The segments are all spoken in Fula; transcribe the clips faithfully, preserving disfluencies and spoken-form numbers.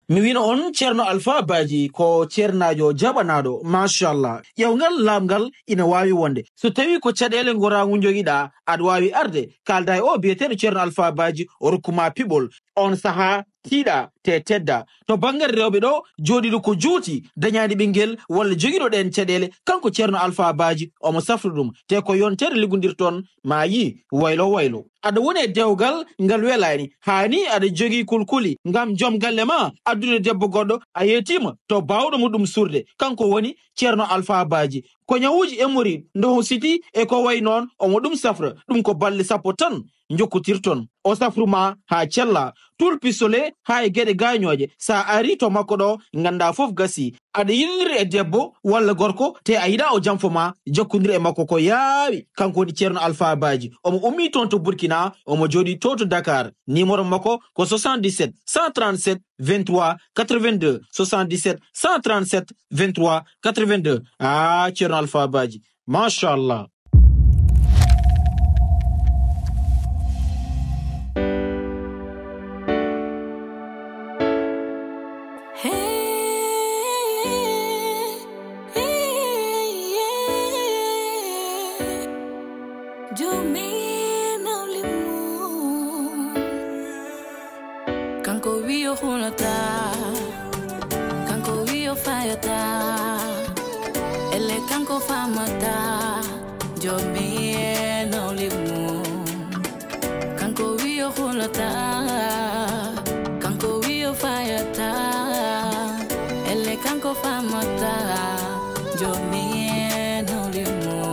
Mi wino on Ceerno Alfaa Baaji ko ceernaajo jaɓanaaɗo, machallah. Ƴeewngal laaɓngal ina waawi wonde. So tawii ko caɗeele ngoraagu njogiɗaa, aɗa waawi arde, kaalda e o biyeteeɗo Ceerno Alfaa Baaji, o rokku ma piɓol. On sahaa, tiiɗa, te tedda. To banngal rewɓe ɗo, jooɗiiɗo ko juuti, dañaani ɓinngel, walla jogiiɗo ɗeen caɗeele, kanko Ceerno Alfaa Baaji, omo safra ɗum. Te ko yonteede liggondirton, ma yii, waylo waylo. Aɗa woni e dewgal ngal welaani, haa ni aɗa jogii kulkuli ngam joom galle ma addude debbo goɗɗo, a yeetiima to baawɗo mo ɗum suurde. Kanko woni Ceerno Alfaa Baaji. Ko ñawuuji hémorroïde, ndoho siti e ko wayi noon, omo ɗum safra. Ɗum ko balɗe sappo tan njokkotirton. O safru ma haa cella. Tul pistolet haa e geɗe gaañooje. So a arii to makko ɗo, nganndaa fof gasii. Aɗa yiɗindiri e debbo walla gorko, te a yiɗaa o jamfo ma, jokkondir e makko ko yaawi. Kanko woni Ceerno Alfaa Baaji. Omo ummii toon to Burkina, omo jooɗii to to Dakar. Numéro makko ko soixante-dix-sept, cent trente-sept, vingt-trois, quatre-vingt-deux. Soixante-dix-sept, cent trente-sept, vingt-trois, quatre-vingt-deux. Ah, Ceerno Alfaa Baaji. Machallah. Kanko wi o hulata, kanko wi o fayata, elle kanko famata, jomi e nawlimum. Kanko wi o hulata, kanko wi o fayata, elle kanko famata, jomi e nawlimum.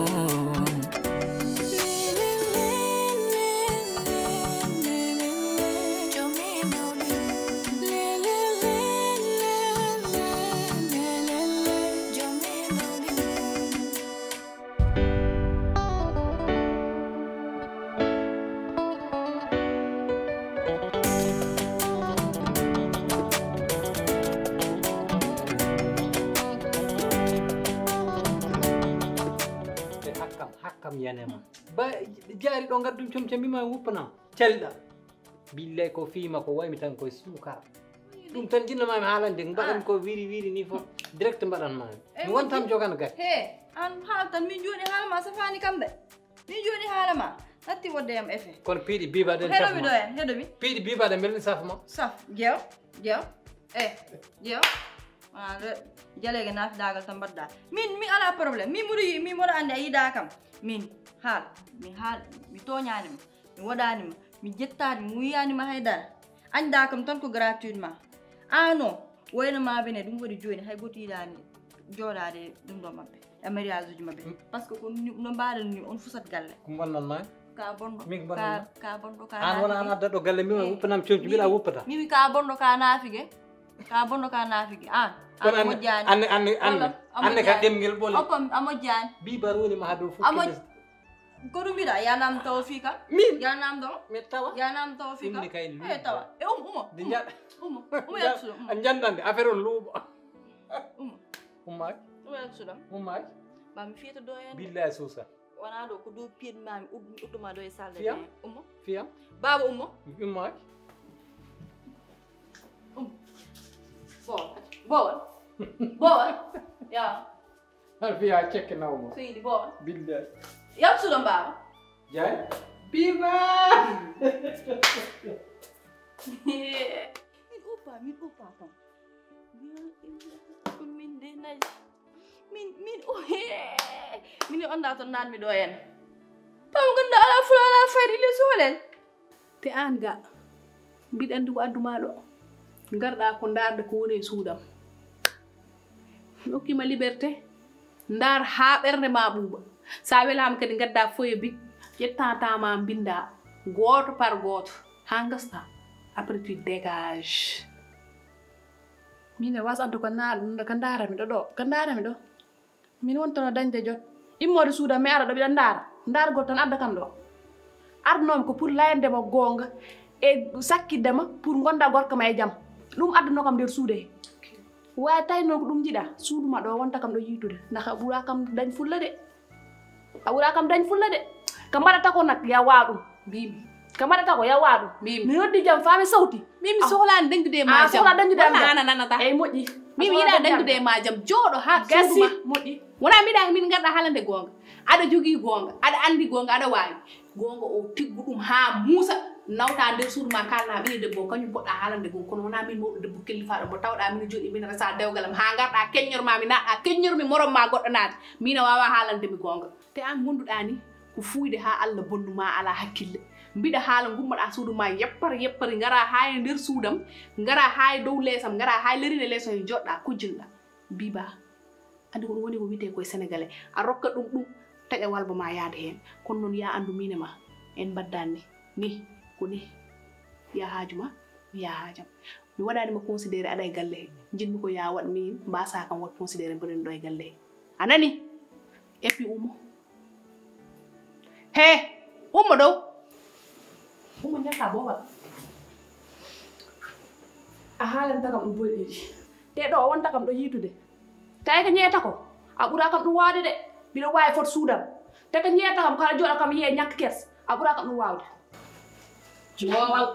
Hakkam, hakkam yanema. Ba jaari ɗo ngaddum comcambi ma wuppanam. Calɗa. Billay ko fiima ko waymi tan koye suukara. Ɗum tan jinnoma mi haalande, mbaɗan ko wiri wiri ni fof. Direct mbaɗan ma. Mi wontam jogana gay. He, an haal tan min joni haala ma safani kamɓe. Min joni haala ma. Natti wodde yam effet. Kono piiɗi bibaɗen. Heɗomi ɗo en, heɗomi. Piiɗi bibaɗen mbeɗen safma. Saf, jeew, jeew. Eh, jeew. Wala jaleege nafidagal tan mbaɗɗa. Min mi ala problème. Min mboɗo yi- min mboɗo andi a yiɗa kam. Min haal, mi haal, mi tooñaani ma, mi waɗaani ma, mi jettaani ma, mi wiyaani ma hay dara. Añda kam tan ko gratuitement. Ano, wayno maaɓe ne ɗum waɗi jooni hay gooto yiɗaani jooɗaade ɗum ɗo maɓɓe e mariage uji maɓɓe. Parce que ko ni- no mbaɗan ni on fusat galle. Ko mbonnan ma? Ka bonɗo. Min ko mbonnan ma? Ka bonɗo ka an wona an adda ɗo galle mi wuppanam conci mbiɗa wuppata. Mimi ka bonɗo ka naafige. Ka bonɗo ka naafige an. Kono an moƴƴaani. Anne anne anne. Anne ka ɗemngel ɓole. Oppa a moƴƴaani. Bibar woni ma ha dow fof. Ko ɗum mbiɗa yanam tawa fii kam. Min yanam ɗo. Mi tawa yanam tawa fii kam. Ɗum ni kay. E tawa e um uma. Di njaɗa. Uma uma yaltuɗo uma. A njandande affaire on luuɓo. Uma. Ummaaki. Uma yaltuɗo. Ummaaki. Ba mi fiyata ɗo en. Billahi suusa. Wona ɗo ko dow pied mami udduma ɗo e salle. Fiyam. Umma. Fiyam. Baba umma. Ummaaki. Umma. Bowa. Bowa. Bowa. Ya. Har fiya cekke nawmo. So yiɗi bowa. Billahi. Yaltuɗo baba. Jay. Biba. Min uppa, min uppa tan. Min de nayi. Min min o he. Min onda ton nan mi ɗo en. Taw ganda ala fula ala fayda ile solen. Te an ga. Mbiɗa anndi ko addu ma ɗo. Ngarɗa ko ndaarde ko woni e suudam. Mi hokkima liberté. Ndaar haa ɓernde ma ɓuuɓa. Sa welaama kadi ngadda foye bik, ƴetta tama mbinda gooto par gooto haa ngasta. Après tu dégage. Min e was antu ko naar ka ndaara mi ɗo ɗo ka ndaara mi ɗo. Min wontono dañde jot. Immoode suuda mi ara ɗo mbiɗa ndaara. Ndaargol tan adda kam ɗo. Ardunoomi ko pour layande mo goonga e sakkitde ma pour ngonda gorko ma e jam. Ɗum adduno kam nder suuda he. Waawi tawi noon ko ɗum njiɗa suudu ma ɗo wonta kam ɗo yiitude. Ndax a ɓura kam dañ fulla de. A ɓura kam dañ fulla de. Ka mbaɗata ko nag ya waaw ɗum mbimi. Ka mbaɗata ko yawa ɗum. Min. Mi noddi jam faa mi sawti. Min mi sohlaa dañdude e ma jam. Sohla dañdude am jam. Walla an a nanata. Eyi moƴƴi. Min mi yiɗaa dañdude e ma jam. Jooɗo haa suudu ma. Moƴƴi. Wona mbiɗa min ngarɗa haalande goonga. Aɗa jogii goonga, aɗa anndi goonga, aɗa waawi. Goonga o tiggu ɗum haa muusa, nawta nder suudu ma, kaalna ɓiɗɗo debbo o, kañum poɗɗa haalande goonga. Kono wona min mawɗo debbo kellifaaɗo mo tawɗa min jooɗi min resa dewgal am haa ngarɗa keññor ma mi naatɗa keññor mi morom ma goɗɗo naati. Min a waawa haalande mi goonga. Te aan ngonduɗaa ni ko fuuyde haa Alla bonnu ma alaa hakkille. Mbiɗa haala ngummoɗaa suudu ma yeppar yeppari ngaraa haa e nder suudam, ngaraa haa e dow leesam, ngaraa haa e lerine leesam e njoɗɗaa kujjinɗaa. Biba, anndi ko ɗum woni ko wiyetee koye Senegale. A rokka ɗum ɗum, taƴa walba ma yaada heen. Kono noon yaa anndu miin e ma en mbaddaan ni. Ni, ko ni. Yaa haaju ma, mi yaa haajam. Mi waɗaani ma considéré aɗa e galle he. Njiɗmi ko yaa waɗ miin, mbaasaa kam waɗ considéré mboɗen ɗo e galle he. A nani? Et puis ummo. He, ummo ɗo. Ummo ñakka booba. A haalanta kam ɗum boy ɗiɗi. Te ɗo a wonta kam ɗo yiitude. Tawi ko ñeeta ko. A ɓura kam ɗum waawde de. Mbiɗo waawi fot suudam. Te ko ñeeta kam kala jooɗa kam yiye ñakka kers. A ɓura kam ɗum waawde. Boowal.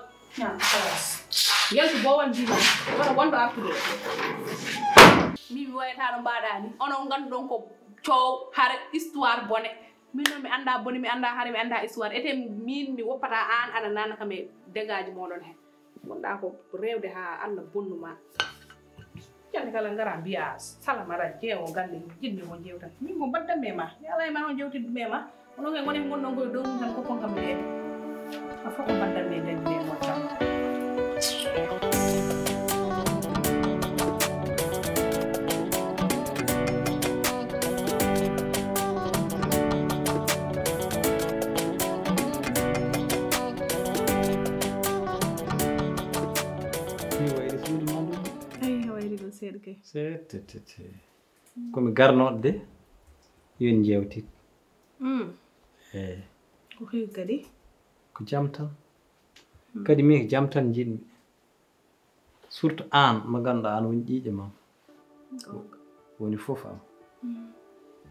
Yaltu boowal ndiilan. Wala wonɗo artude. Min mi wayata no mbaɗa ni. Onon ngannduɗon ko coow, hare, histoire bone. Min noon mi annda bone, mi annda hare, mi annda histoire. Ete min mi woppata aan, aɗa nana kam e dégâts ji mooɗon he. Wonɗa ko rewde haa Allah bonnu ma. Ñande kala ngara mbiya, "Salamata jeewo galle, jiɗmi ko jewtan." Min ko mbaddanmi e ma. Mi alaa e ma on jewtidmi e ma. Onon kay ngoni ko ngonɗon koye dow mum tan ko kon kam mi yeeɓi. A fof ko mbaddanmi e nder nde mo tan. Ni wayri suudu ma ndu? Ay, wayri ɗo seeɗa kay. Seeɗa tete. Ko mi garnooɗo de, yo en njeewtit. Mm. Eey. Ko heewi kadi? Ko jam tan. Mm. Kadi min ko jam tan njiɗmi. Surtout aan mo ngannduɗaa aan woni ƴiiƴe ma. Goonga. Woni fof am. Mm.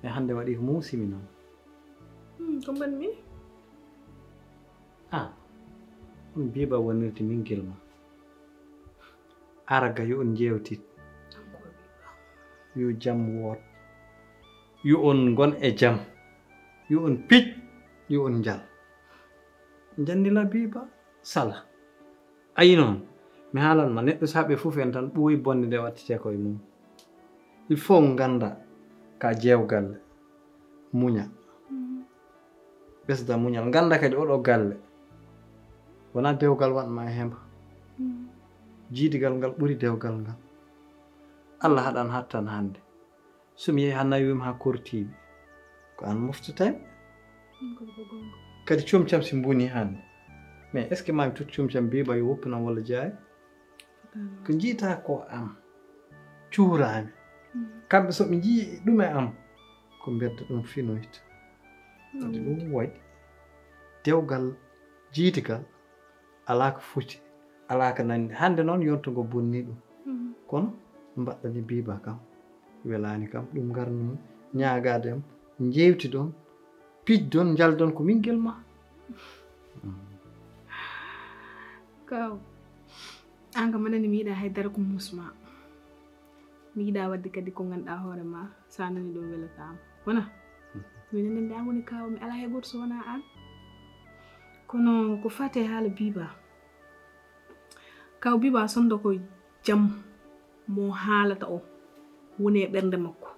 Mais hannde waɗi ko muusimi noon. Mm, ko mbaɗmi? Ah, ɗum Biba wonirde ɓinngel ma. Ara ga yo on njeewtit. Encore Biba. Yo jam woot. Yo on ngon e jam. Yo on pic. Yo on njal. Njannila Biba sala. Ayi noon, mi haalan ma, neɗɗo so haɓe fof en tan ɓooyi bonde nde wattete koye mum. Il faut ngannda ka jeew galle, muña. Mm. Ɓesda muñal. Ngannda kadi oɗo galle, wonaa dewgal waɗ ma e hemba. Mm. Jiidigal ngal ɓuri dewgal ngal. Allah haɗan hattan hannde. So mi yehi haa nawi wiimi haa kortiiɓe, ko aan moftata mi. Ɗum ko ko goonga. Kadi comcam si mboni hannde. Mais est-ce que maa mi totti comcam Biba yo woppu nam walla jaay? Fotaani. Ko njiitaa ko am. Cuuraami. Mm. Kamɓe so ɓe njii ɗum e am, ko mbedda ɗum finoyta. Kadi ɗum waɗi dewgal jiidigal alaa ko foti, alaa ko nanndi. Hannde noon yonto ngo bonni ɗum. Mhm. Kono mbaɗɗani Biba kam, welaani kam. Ɗum ngarnoo ñaagaade am, njeewtidon, pijjidon, njaldan ko ɓinngel ma. Kaw, aan kam a nanii mi yiɗaa hay dara ko muusma. Mi yiɗaa waɗde kadi ko ngannduɗaa hoore ma, so a nanii ɗum welataa ma. Wona? Mhm. Min nanii mbi aan woni kaaw, mi alaa hay gooto so wonaa aan. Kono ko faati e haala Biba, kaw Biba sonndo ko jam mo haalata o woni e ɓernde makko,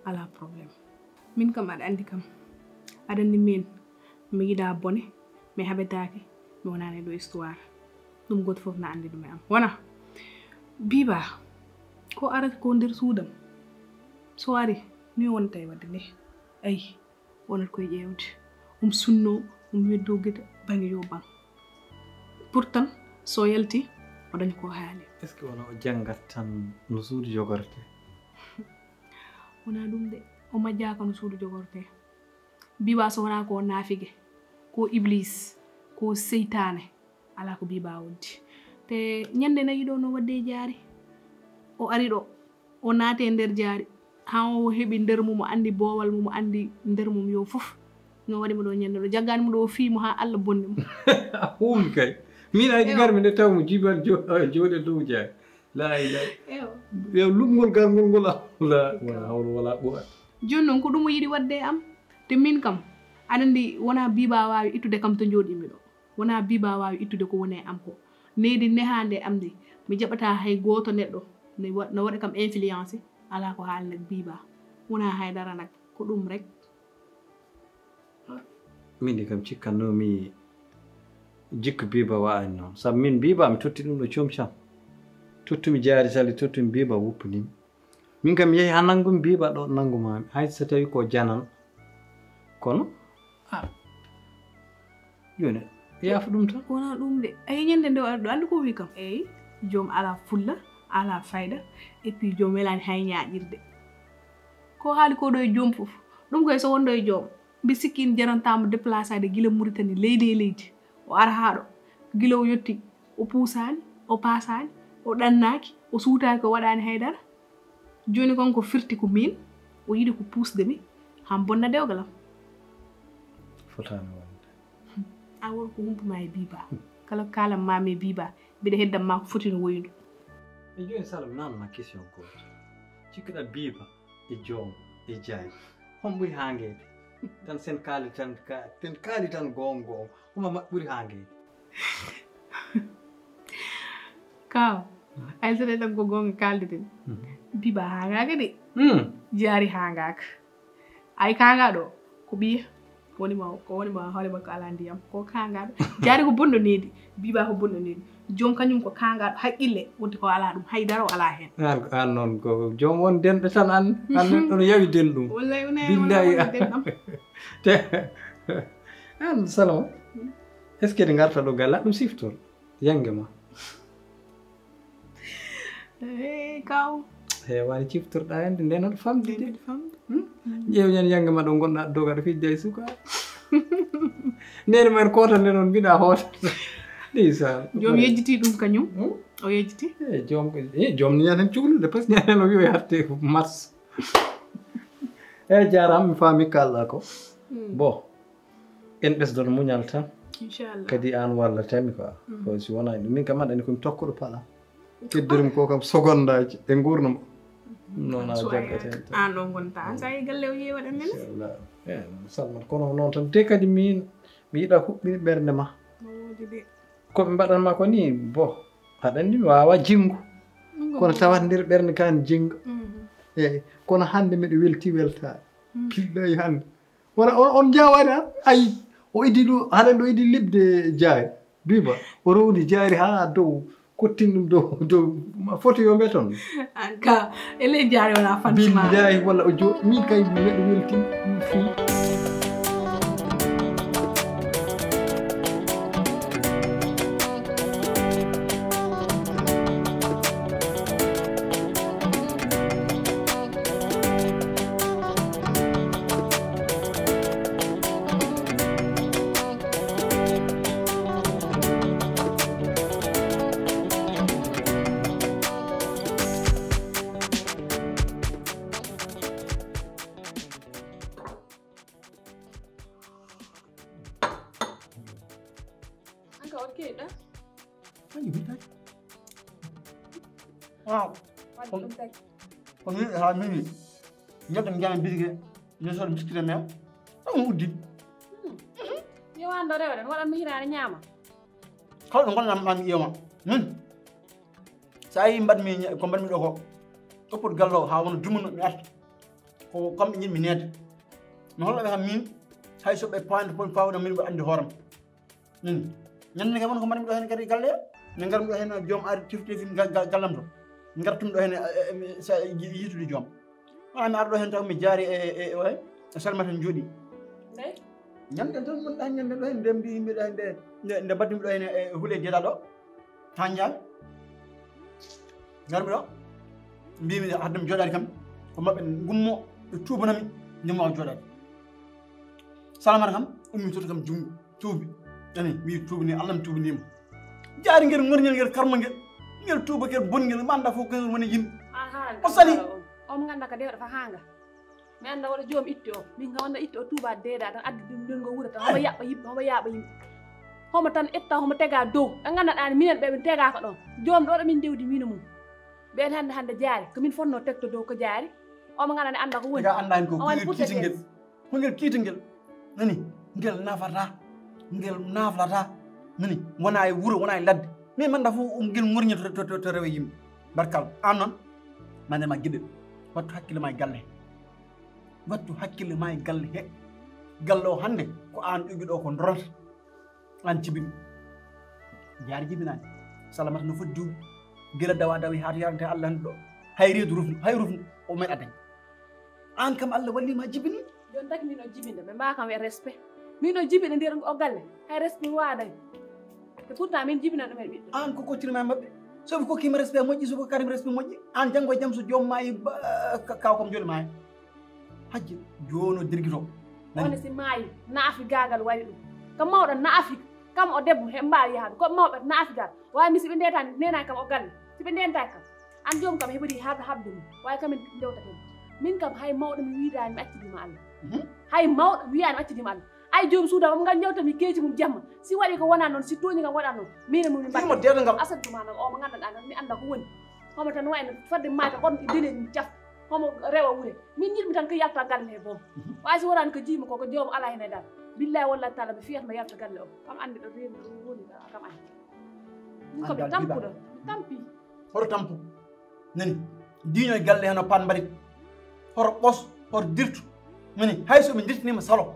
alaa problème. Min kam aɗa anndi kam, aɗa anndi min, mi yiɗaa bone, mi haɓetaake, mi wonaani ɗo histoire. Ɗum gooto fof na anndi ɗum e am. Wona? Biba, ko arata ko nder suudam. So ari, ni wonta e waɗde ni. Ayi. Wonata koye ƴeewde. Um sunnoo, um weddoo gite baŋ yo baŋ. Pourtant, so yalti, o daña ko haali. Est-ce que wona o janngat tan no suudu jogortee? Wonaa ɗum de, o majjaaka no suudu jogortee. Biba so wonaa ko naafige, ko iblis, ko seytaane. Alaa ko Biba woddi. Te ñande nayi ɗo no waɗde e jaari. O ari ɗo, o naati e nder jaari. Haa o heɓi nder mum, o anndi boowal mum, o anndi nder mum yo fof. No waɗi mo ɗo ñande ɗo, jaggani mo ɗo, o fii mo haa Allah bonni mo. A huuwi kay. Min ay ngarmi nde taw mo jibal jooɗe dow jaay. La ilaha. Yo luɓngol garngol ngol Allah. Wala hawla wala quwwata. Jooni noon ko ɗum o yiɗi waɗde e am. Te min kam, aɗa anndi wonaa biiba waawi ittude kam to njooɗimi ɗo. Wonaa biiba waawi ittude ko woni e am ko. Neydi nehaande am ndi, mi jaɓataa hay gooto neɗɗo no waɗa kam influence. Alaa ko haali nak biiba. Wonaa hay dara nak, ko ɗum rek. Min de kam cikkannoomi jikku biiba wa'ani noon. Sabu min biiba mi totti ɗum ɗo comcam. Tottumi jaari sali, tottumi biiba wuppunimi. Min kam mi yehi haa nanngumi biiba ɗo nanngumami. Hay so tawi ko janan. Kono, ah, jooni, yaafo ɗum tan. Wonaa ɗum de. A yi ñande nde o ari ɗo, anndi ko o wi kam? Eey, joom alaa fulla, alaa fayda, et puis joom welaani hay ñaaƴirde. Ko haali ko ɗo e joom fof. Ɗum koy so wonɗo e joom. Mbi sikki ina jaranta mo déplaçaade gila Muritani leydi e leydi, o ara haa ɗo. Gila o yotti, o puusaani, o paasaani, o ɗannaaki, o suutaaki, o waɗaani hay dara. Jooni kon ko firti ko miin, o yiɗi ko puusde mi haa mi bonna dewgal am. Fotaani wonde. An won ko humpuma e biiba. Kala ko kaalanmaami e biiba, mbiɗa heddan ma ko foti no woynu. E jooni Salam, naamna question gooto. Cikkuɗa biiba e joom e jaay, hon ɓuri haangeede? Tan sen kaali tan, ka- ten kaali tan goonga goonga, homa maɓɓe ɓuri haangeede? Kaaw, ay so tan ko goonga kaalduɗen. Biiba haangaaka de. Hmm. Jaari haangaaka. Ay kaangaaɗo ko ɓiya. Woni ma ko woni ma hoore makko alaa ndiyam ko kaangaaɗo. Jaari ko bonɗo needi. Biiba ko bonɗo needi. Joom kañum ko kaangaaɗo haqqille, wonti ko alaa ɗum, hay dara o alaa heen. Aan aan noon ko joom won denɗo tan aan aan neɗɗo no yawi denɗum. Wallay wona billahi denɗam. Te aan Salama, est ce que ɗi ngarta ɗo galle aɗa ɗum siftor yannge ma? Hey, kaw. Heewani ciftorɗaa heen de, ndeen aɗa famɗi de. Ƴeew ñande yannge ma ɗo ngonɗaa aɗa doga aɗa fijja e sukaaɓe. Ndeen ma en kootande noon mbiɗa hoota. Ndeysaan. Joom yejjiti ɗum kañum. O yejjiti. E joom e joom ni ñaten cukalel de, parce que ñaten o wiyo yatte mars. Eyi jaaraama, mi faami kaalɗaa ko. Bon, en ɓesdoto muñal tan. Inchallah. Kadi aan wallata mi quoi. Ko si wonaa ɗum min kam aɗa anndi ko mi tokkuɗo paɗa. Keddirim ko kam sogondaaji e nguurndam. Noon a jaggaten tan. Aan ɗo ngonta aan sa yehi galle o yeewa ɗan nene. Inchallah. Eyi Salmat, kono noon tan de kadi miin mi yiɗa huɓɓini ɓernde ma. Ko ɓe mbaɗanma ko ni bo aɗa anndi mi waawaa jinngu. Kono tawata nder ɓernde ka ne jinnga. Eyi kono hannde miɗo weltii weltaare. Billahi hannde wona on on jaawaani han ayi o idi ɗo haɗa ɗo idi liɓde jaari biba o rowndi jaari haa dow kottin ɗum dow dow foto yo mbeton. An ka ele jaari wona fan billahi walla o jo min kay neɗɗo weltin ɗum fii. Anka on keeɗa? Ayi mi taki. Waaw. Wadde ɗum taki. Kono wiɗo haa mini. Yedde mi jana birige. Ni sor biskit men. Ɗum uddi. Yo wando rewde waɗan mi hiraare ñaama. Kala ɗo gonɗa ma mi ƴeewa min. So a yii mbaɗmi ko mbaɗmi ɗo ko. Ɗoppot gallo haa wona dumuno mi arta. Ko kamɓe njiɗmi neede. Mi holla ɓe kam min hay so ɓe paani to poni fawna min ɓe anndi hooram. Min ñande kam won ko mbaɗmi ɗo heen kadi galle min ngarmi ɗo heen joom ari tifti fi gallam to ngartumi ɗo heen yiitude joom. Wala mi arɗo heen taw mi jaari e e e Salmata jooɗi. Ñande tan wonɗa ñande ɗo heen nde mbi yimɓe ɗo heen nde nde mbaɗdumi ɗo heen e huule jeeɗa ɗo. Haa njaal ngarmi ɗo mbimi haddemi jooɗaade kam ko maɓɓe ngummo ɓe tuubanami nde mi waawa jooɗaade. Salamata kam ummi toto kam junngo tuubi ani mi tuubani Allah mi tuubanima. Jaari ngel ŋorñel ngel karma ngel ngel tuuba ngel bongel mi annda fof ko ngel woni yimɓe. O sali. On ngannda ko dewɗo fa haanga. Mi annda waɗa joom itte o. Min kam wonno itte o tuuba deeɗa tan addi ɗum nden ngo wuro tan. Homo yaɓɓa yimɓe, homo yaaɓa yimɓe. Homo tan etta, homo tega dow. Ɓe nganndanɗaa ne minen ɓe ɓe tegaaka ɗon. Joom ɗo ɗo min ndewdi min e mum. Ɓeen hannde hannde jaari. Ko min fotnoo tegto dow ko jaari. Omo ngannda ne annda ko woni. Tega annda hen ko Omo woni kuyel putte kiitingel. Gees. Ko ngel kiitingel. Nani? Ngel nafata. Ngel naflata. Nani? Wona e wuro, wona e ladde. Min manda fof ngel ngorñi to, to, to, to rewe yimɓe. Barkal. An noon, mande ma giɗɗo. Wattu hakkille ma e galle he. Wattu hakkille ma e galle he. Galle o hannde ko an ƴogi ɗo ko dorata. An jibini. Jaari jibinaani. Salamata no foti duuɓi. Gila dawa dawi haa to yarante Allah hannde ɗo. Hay reedu rufnu, hay rufnu. O meɗa dañ. An kam Allah walli ma jibini. Jooni taki min o jibinde, ɓe mbaa kam e respect. Min o jibinde nder o galle. Hay respect mi waawa dañ. Te pourtant min jibinan ɗum e ɓiɗɗo. An ko koccirma e maɓɓe. So ɓe kokkima respect moƴƴi, so ɓe karim respect moƴƴi. An janngo e jam so joom maayi, ba-, ka-, kaw kam joni maayi. Hajji, jooni o dirgito. Nani? Woni si maayi, naafi gaagal wari ɗum. Ko mawɗo naafi, kam o debbo he mbaawi yahde. Ko mawɓe naafi gal. Waawi mi si ɓe ndetani, nenani kam o galle. Si ɓe ndentaki kam. An joom kam heɓori haɓ-, haɓde mum. Waawi kam en ndewtaten. Min kam hay mawɗo mi wiidaani mi accidi ma Allah. Mhm. Hay mawɗo wiyaani mi accidi ma Allah. Ay joom suuda o ngal njawta mi keeci mum jamma. Si waɗi ko wonaa noon, si tooñi kam waɗa noon. Min e mum mi Fii mo mbaɗi. Deeɗo ngal. Asadu ma noon, o mo nganndanɗaa noon, mi annda ko woni. Homo tan wayi no fadde maayka ɓorno e dele mum caf. Homo rewa wure. Min njiɗmi tan ko yalta galle he boom. Mhm. Waawi si wonaani ko jiimi ko, ko joom alaa heen e dal. Billahi wallahi taala mi fiyatma yalta galle o. Kam anndi ɗo rewi ɗo woni kam anndi. Ɗum ko mi Annda tampuɗo. Biba. Mi tampi. Hoto tampu. Nani? Diiño e galle heno pan mbarit. Hoto ɓos, hoto dirtu. Nani? Hay so mi dirtinima salo.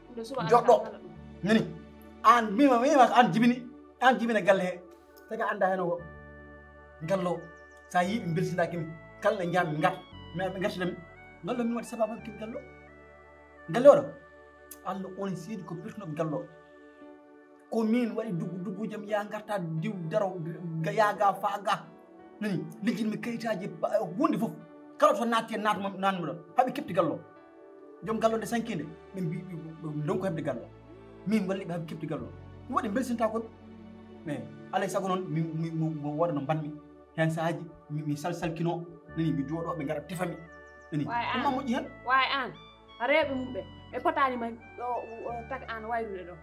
Ɗum ɗo suba Joɗɗo. Alaa kala ɗum. Nani? An mima, mima ko an jibini. An jibina galle he. Taga annda heen o ngallo, so a yii ɓe mbelsindaaki mi, kala nde njahmi ngar, mi, ɓe ngartida mi. Ngallo min waɗi sababu hakkil ngallo. Ngallo oɗo, Allah on seedi ko pirtunoɓe ngallo. Ko min waɗi duggu duggu jam, ya ngarta diw daro, ga, ya ga, fa ga. Nani, lijjitmi kayitaaji, ba, huunde fof. Kala to naatti, naatmo, naatmo ɗon. Haɓe kepti ngallo. Joom gallo nde sankinde, ɓe mbi, ɓe, ɓe, ɓe ndonko heɓde gallo. Min walli ɓe haɓe kepti gallo. Mi waɗi mbelsinta kon. Mais alay sago noon, mi, mi, mi, mi wooda no mbanmi. Heen sahaaji, mi, mi sal-, salkino. Nani, mi jooɗo, ɓe ngara tefa mi. Nani, Waay ɗum ma an. Moƴƴi heen. Waay an. Rewɓe mum ɓe, ɓe potaani ma ɗo, o, o, tak an wayrude ɗo.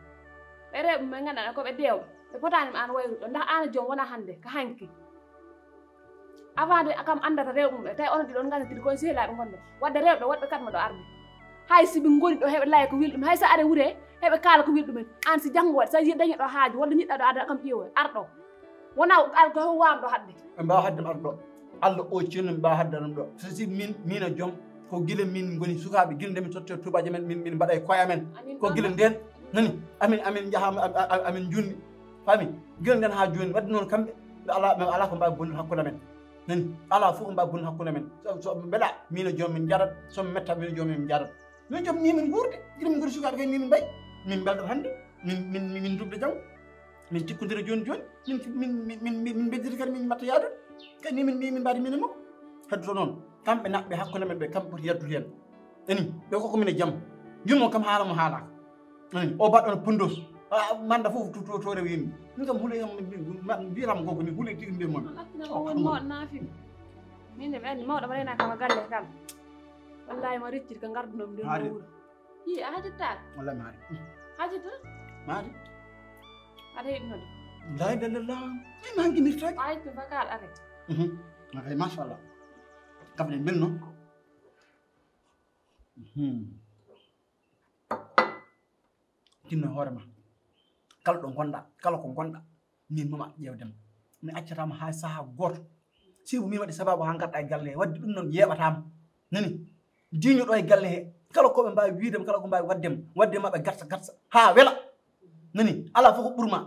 Ɓe rewɓe mum ɓe nganndanɗaa ko ɓe deewɓe. Ɓe potaani ma an wayrude ɗo. Ndax an joom wona hannde, ko hanki. Avant de kam anndata rewɓe mum ɓe, tawi onon ɗiɗo on nganndotiri koye sehlaaɓe ngonɗo. Wadde rewɓe woɗɓe kadi ma ɗo arde. Hay si ɓe ngoni ɗo heɓe laya ko weli ɗum, hay so are wure heɓe kaala ko weli ɗumen. An si janngo waɗi, so yi dañi ɗo haaju, walla ñiɗɗa ɗo arde kam ƴeewoy, ar ɗo. Wona ar ko waam ɗo haɗde. Ɓe mbaawa haɗde ɗum ar ɗo. Allah o ceerno ɓe mbaawa haɗde ɗum ɗo. So si min, min e joom, ko gila min ngoni sukaaɓe, gila nde min totte tuubaaji men, min, min mbaɗa e koye amen. Amin Ko ɗon gila ma. Nden, nani, amin, amin njaha, am-, am-, am-, amin njunni. Faami? Gila nden haa jooni, wadde noon kamɓe, ɓe alaa, ɓe alaa ko mbaawi bonnude hakkunde amen. Nani? Alaa fof ko mbaawi bonnude hakkunde amen. So, so ɓe mbeɗa, min e joom min njarat, so ɓe metta, min e joom min njarat. Min joom ni min nguurdi, gila min ngoni sukaaɓe kay ni min mbayi. Min mbeldat hannde, min, min, min, min ndubda janngo. Min cikkondira jooni jooni, min, min, min, min, min, min mbejjita kadi min mbatta yaadude. Kadi ni min mbi min mbaadi min e makko. Heddoto noon, kamɓe naɓɓe hakkunde men ɓe, kamɓe poti yaltude heen. Ani, ɓe ko ko min e jam. Yummo kam haala mo haalaaka. Ani, o baɗɗo no pundos. A, manda fof to, to, to rewi yimɓe. Min kam hule yam, mi, mi, mi, mbiyata mo gogo ni, hule tigi mbiya mo. On accina mo won mo naafi. Min de mi anndi mawɗo mo rena kam galle kam. Wallahi mo reccir ko ngardunom nder Haade. Wuro. Hi, a hajataaka? Wallahi mi haade. Hajata? Mi haade. Aɗa heɗinode? La ilaha illallah. Ay, ma ngi mirtaaki. Ay, to bakal are. Mhm. Okay, mashallah. Kam ne mel non. Mhm. Tinno hoore ma. Kala ɗo ngonɗa, kala ko ngonɗa, min mama ƴeewde ma. Mi accataama haa sahaa gooto. Sibu min waɗi sababu haa ngarɗa e galle he. Wadde ɗum noon yeeɓataama. Nani? Diiño ɗo e galle he. Kala ko ɓe mbaawi wiide ma, kala ko mbaawi waɗde ma, waɗde ma ɓe garta, garta. Haa wela. Nani? Alaa fof ko ɓurma.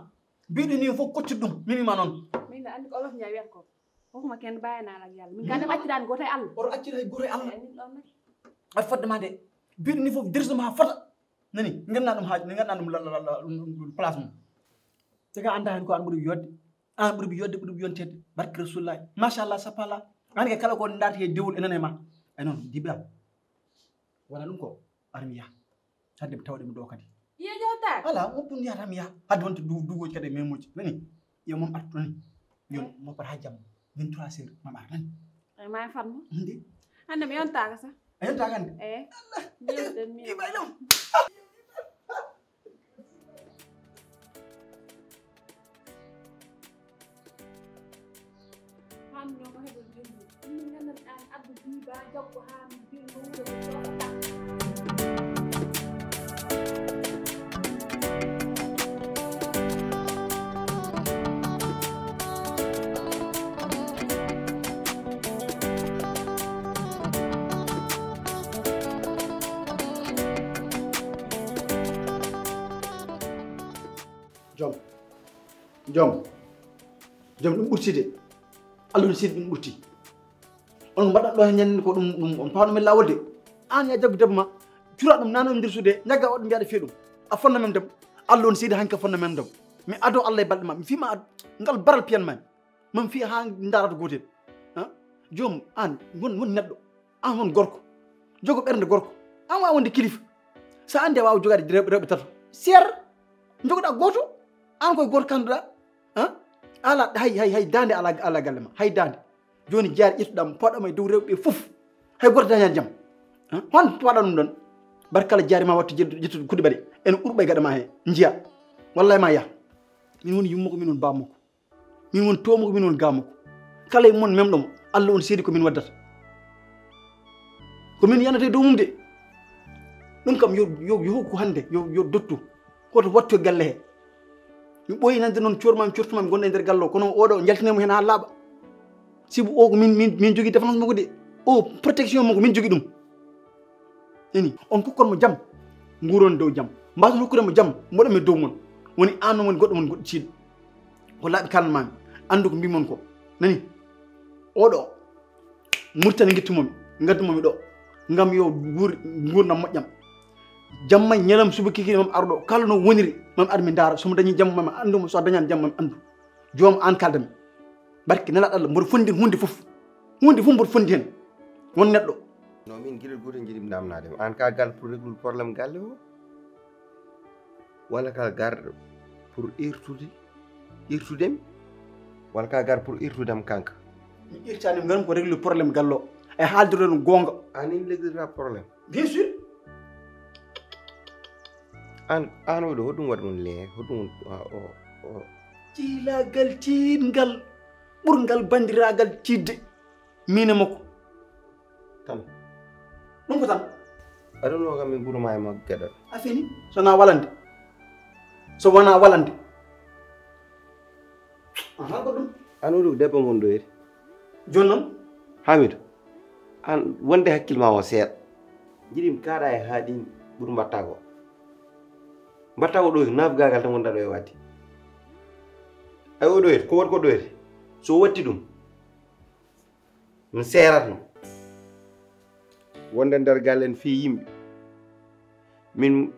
Mbiɗo ni fof koccir ɗum. Min ma noon. Min anndi ko Olof Njaay wiyata ko. Hokuma kenn bàyyi naa la ak Yàlla. Min kan dem acci daan gootay Allah. Oto accir hay gooto e Allah. Ay, min ɗoon nag. Ay fodde ma de. Mbiɗo ni fof dirso ma haa fota. Nani? Nganna ɗum haaju, nganna ɗum la, la, la, la, ɗum, ɗum, ɗum place mum. Te ka annda heen ko an ɓuri yodde. An ɓuri yodde, ɓuri yonteede. Barke Rasulullah. Machallah, sapala. An ke kala ko ndaati he dewol e nane ma. Ay noon, dibe am. Wona ɗum ko armiya. Hannde mi tawde mo ɗo kadi. Iya jawta. Ala, on ɗum yahata mi yaha. Hade wonta du-, dugoji kadi e memoji. Nani? Iyo, mom artu nani. Yon, mo par ha jamma. Vingt-trois heures, mom artu nani. Ay, ma e fatma. Nde? Hannde mi yontaaka sax. A yetta hannde? Eyi. Njewten mi. Ibrahima. Hannde noon ko heɓen jonndude. Ɗum min nganndan aan addu biiba jaggu haa min mbiyen mo wuuro ko jooɗo ɗaɓɓa. Joom. Joom. Joom, ɗum ɓurti de. Allah no siri ɗum ɓurti. On mbaɗa ɗo heen ñande ko ɗum, ɗum on paano men laawol de. Aan ya jaggu debbo ma. Cura ɗum nano nder suude, ñagga o ɗum mbiyaɗa fiye ɗum. A fonna men dem. Allah on siri hanka fonna men dem. Mi ado Allah e balɗe ma. Mi fima ad-, ngal baral piyan ma. Mam fi ha ndarat gotel. Ha? Joom, aan, won, won neɗɗo. Aan won gorko. Jogo ɓernde gorko. Aan waawa wonde kilifa. Sa andi a waawa jogaade rewɓe, rewɓe tato. Seer. Jogoɗa gooto. Aan koye gooto kanduɗa. Ha? Ala hay, hay, hay daande ala, ala galle ma. Hay daande. Jooni jaari ƴettuɗam, paɗɗam e dow rewɓe ɓe fof. Hay gooto dañaani jam. Ha? Hon paɗɗa ɗum ɗon? Barkalla jaari ma wattu ƴettu-, ƴettude kuɗi ɓaɗe. Ene urɓa e gaɗa ma he. Njiya. Wallahi ma yah. Min woni yumma ko min woni bamma ko. Min woni toomo ko min woni gaamo ko. Kala e mon memɗo mo, Allah on seedi ko min waddata. Ko min yanata e dow mum de. Ɗum kam yo, yo, yo hokku hannde, yo, yo dottu. Hoto wattu e galle he. Mi ɓooyi nande noon coormaami, coortumaami gonɗo e nder galle o. Kono oɗo njaltinee mo heen haa laaɓa. Sibu o ko min, min, min jogii défense makko de. O protection makko min jogii ɗum. Eni, on kokkon mo jam. Nguuron dow jam. Mbason hokkude mo jam. Mboɗo mi dow mon. Woni aan noon woni goɗɗo mon goɗɗo ciiɗo. Ko laaɓi kalnamaami. Anndu ko mbimon ko. Nani? Oɗo. Murtani ngittumomi. Ngaddumomi ɗo. Ngam yo wuur-, nguurdam moƴƴam. Jamma ñalam suba kiki mam arɗo. Kala no woniri mam ar mi ndaara. So mo dañi jamma mam anndu mo. So a dañaani jamma mam anndu. Joom aan kaldami. Barke nelaɗo Allah mboɗo fondi huunde fof. Huunde fof mboɗo fondi heen. Won neɗɗo. No min gila gooto njiɗi mi namnaade ma. Aan ka gar pour réglude problème galle o? Walla ka gar pour irtude, irtude mi? Walla ka gar pour irtude am kanka? Mi irtaani mi nganmi ko réglude problème galle o. E haaldude no goonga. Aan in réglude problème? Bien sûr. Aan, aan oɗo, hoɗum waɗi ɗum lee? Hoɗum, a, o, o. Ciilaagal tiiɗngal, ɓurngal banndiraagal tiiɗde. Miin e makko. Tan. Ɗum ko tan. Aɗa ɗo kam min ɓurma e makko geɗal. A fini? So na walande. So wona walande. Aha, ko ɗum. Aan oɗo debbo mon ɗo eri. Jooni noon? Hamidou. Aan wonde hakkil ma o seeɗa. Njiɗi mi kaaɗa e haaɗi ɓuri mbaɗta ko. Mbaɗta ko ɗo, naafgaagal tan wonda ɗo e waɗde. Ay, o ɗo ete, ko waɗi ko ɗo ete. So watti ɗum, mi seeratno. Wonde nder galle en fii yimɓe. Min,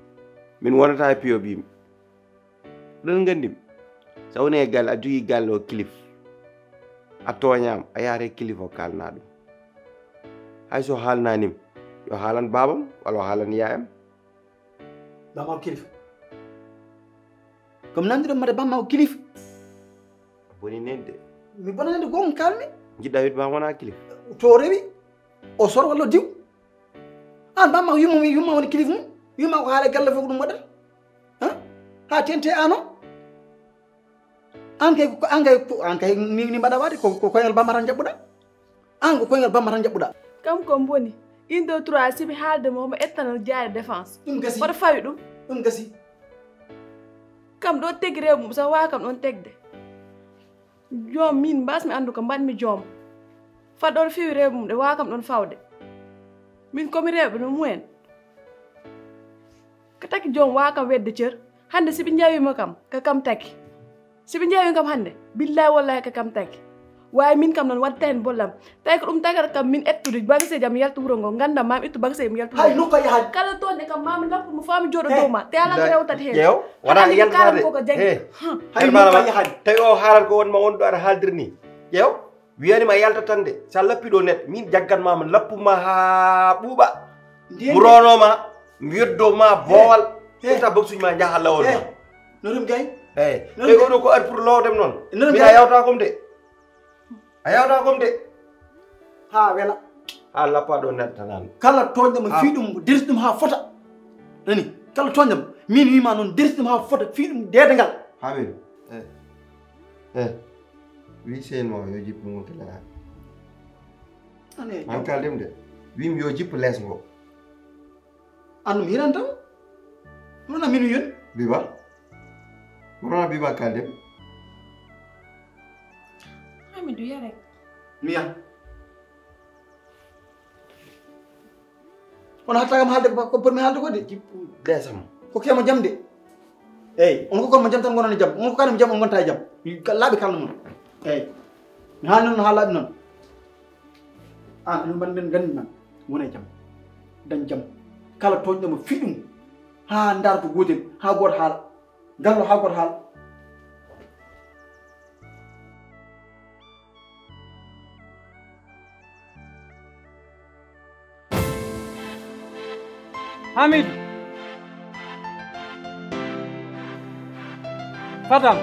min wonata e piyoɓe yimɓe. Ɗon nganndi mi. So woni e galle, a jogii galle o kilif. A tooñaama, a yahat e kilif o kaalna ɗum. Hay so haalnaani mi, yo haalan baabam, walla o haalan yaayam. Bamma ko kilifa. Comme nanduɗo mata bamma ko kilifa. A boni nen de. Mi bona nen de gonga kalmi. Jiɗɗa wiide bamma wona kilifa. To rewi. O sor walla diw. An bamma ko yumma mi yumma woni kilifa mum. Yumma ko haala galle fof ko ɗum waɗata. Ha? Ha tente ano. An kay ko, an kay ko, an kay ni, ni mbaɗa waɗi ko, ko koyngal bamma tan jaɓɓuɗa. An ko koyngal bamma tan jaɓɓuɗa. Kam ko mboni. Une, deux, trois, sibi haalde mo, mo ettana jaare défense. Ɗum gasi. Hoto fawi ɗum. Ɗum gasi. Kam ɗo tegi rew mum, so waa kam ɗon tegde. Joom min mbasmi anndu ko mbaɗmi joom. Fat ɗon fewi rew mum ɗe waa kam ɗon fawde. Min komi rewɓe no mumen. Ko taki joom waa kam wedde cer. Hannde sibi njawima kam, ko kam taki. Sibi njeewi kam hannde, billahi wallahi ko kam taki. Waawi min kam noon waɗta heen bollam. Tawi ko ɗum tagata kam min ettude bagage am yalta wuro ngo, ngannda ma mi ittu bagage am yalta wuro. Hay nokka yahaade. Kala toonde kam ma mi lappu mo faa mi jooɗo dow ma. Te alaa ko rewtat heen. Ƴeew, wona yaltata de. Koko jaggi. Hay nokka yahaade. Tawi o haalan ko won ma won ɗo aɗa haaldiri ni. Ƴeew, wiyani ma yalta tan de. So a lappi ɗo neɗɗo, min jaggan ma mi lappu ma haa ɓuuɓa. Mo rono ma, mi yeddo ma boowal. Ƴetta bagage uji ma njaha lawol ma. No ɗum gay? Eyi. Noon ɓe de. Oɗo ko ari pour lowdem noon. Noon mi de. A yawta kom de. A yawta kom de. Ha wela. Haa lappa ɗo neɗɗo tan. Kala tooñɗo mo, fii ɗum, dersi ɗum haa fota. Nani? Kala tooñɗo mo, min wiima noon, dersi ɗum haa fota, fii ɗum deedangal. Hamidou. Eh. Eh. Wi seen mo yo jippu mo kala. Ane. An kaldem de. Wim yo jippu les ngo. An ɗum hiran tan. Ɗum na min yoni. Biba. Ɗum na Biba kaldem. Hamidou, ya rek. Mi ya. On hatta kam haalde ko, ko potmi haalde ko de. Jippu desam. Ko kemo jam de. Eyyi, on ko, ko mo jam tan gonon e jam. On ko kanum jam, on gonta e jam. Laaɓi kalno mon. Eyyi. Mi haali noon, haa laaɓi noon. An, enen mbaɗ men gandi man. Wona e jam. Dañ jam. Kala tooñɗo mo fii ɗum. Haa ndaar ko gootel. Haa gooto haala. Ngallo haa gooto haala. Hamidou. Fadam.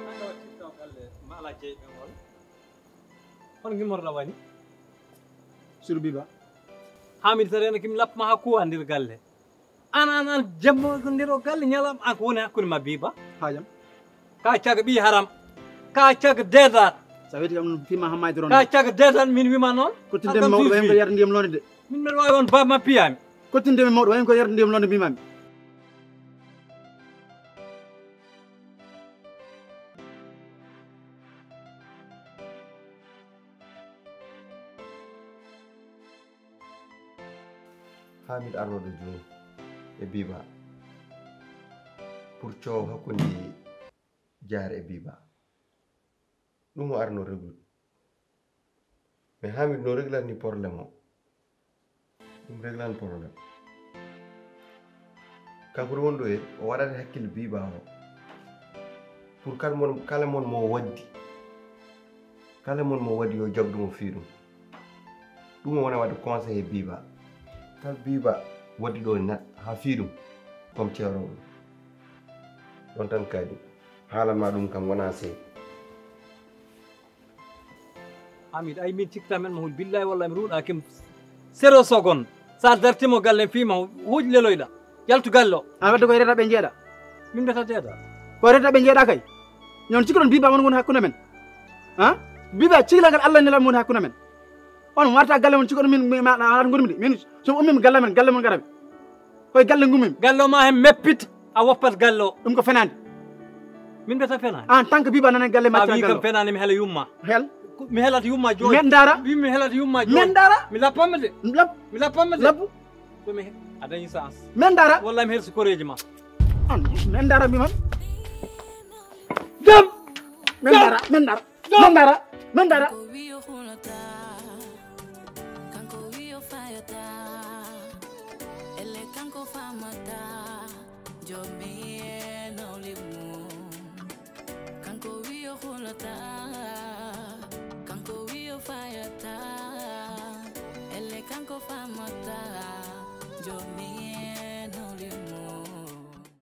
Hannde waɗi ɗo galle ma alaa jeyɓe ngol. Hono ngimorɗa woni? Sur Biba. Hamidou, so reena kim lappa ma haa kuwa nder galle. An, an, an, jamma ko nder o galle, ñalam an ko woni hakkunde ma Biba? Haa jam. Ka caga ɓii haram. Ka caga deedat. Sa weeti kam fima hammayde ron. Ka caga deedat min wima noon. Kottinde mi mawɗo wayen ko yarda ndiyam londe de. Min mbeɗa waawi on baaba ma piyaami. Kottinde mi mawɗo wayen ko yarda ndiyam londe mbimami. Haa miɗo arnoo ɗo jooni e Biba pour coow hakkunde Diar e Biba. Ɗum o arnoo reglude. Mais haa miɗo no reglata ni problème o. Ɗum reglan problème. Kanko ɗo woni ɗo e, o waɗata hakkille Biba o. Pour kala mon, kala mon mo waddi. Kala mon mo waddi yo jagdu mo fii ɗum. Ɗum o wona waɗde conseil e Biba. Kala Biba waddi ɗo nat, haa fii ɗum. Comme ceerooɓe. Ɗon tan kadi. Haala ma ɗum kam wona seeɗa. Hamidou, ay min cikkata men mahol, billahi wallahi mi ruuɗa kim zéro seconde. Sa dartimo galle fima huuj leloyɗa. Yaltu galle o. An wadde koye reta ɓe jeeɗa. Min mbeta deeda. Koye reta ɓe jeeɗa kay. Ñon cikkuɗon Biba mon woni hakkunde men. Ha? Biba ciklagal Allah nela mon hakkunde men. On warta galle mon cikkuɗon min, min, ma, ma, ma, ngurmidi. Min, so ummim galle men, galle mon garabi. Koye galle ngummim. Galle o ma hen meppit, a woppat galle o. Ɗum ko fenaande. Min mbeta fenaande. En tant que Biba nana galle ma. A wi kam fenaande mi hela yumma. Hel. Mi helat yumma jooni. Men dara. Wi mi helat yumma jooni. Men dara. Mi lappanma de. Lap. Mi lappanma de. Labbu. Ko mi he-, a dañi chance. Men dara. Wallahi mi helsi koreeji ma. An, men dara mi man. Dam. Men dara, men dara. Men dara, men dara. Kanko wiyo hulata, kanko wiyo fayata, ele kanko famata, jomi e nawle mum. Kanko wiyo hulata,